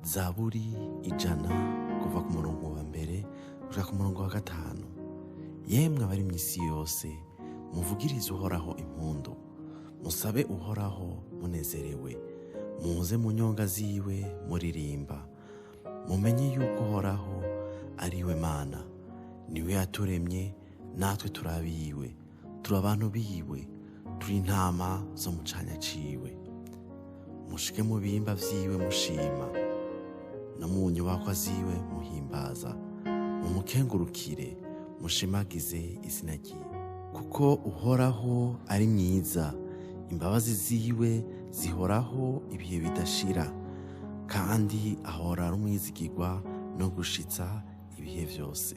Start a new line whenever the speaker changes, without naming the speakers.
Zaburi 100 kuva ku murongo wa 1 gushika ku murongo wa 5. Yemwe abari mw'isi yose, muvugirize Uhoraho impundu, musabe Uhoraho munezerewe, muze mu nyonga ziwe muririmba. Mumenye yuko Uhoraho ari we Mana, niwe yaturemye natwe turi abiwe, turi abantu biwe, turi intama zo mu canya ciwe. Mushike mu bihimba vyiwe mushima, no mu nyubakwa ziwe muhimbaza, mumukengurukire, mushimagize izina ryiwe. Kuko Uhoraho ari mwiza, imbabazi ziwe zihoraho ibihe bidashira, kandi ahora ari umwizigirwa no gushitsa ibihe vyose.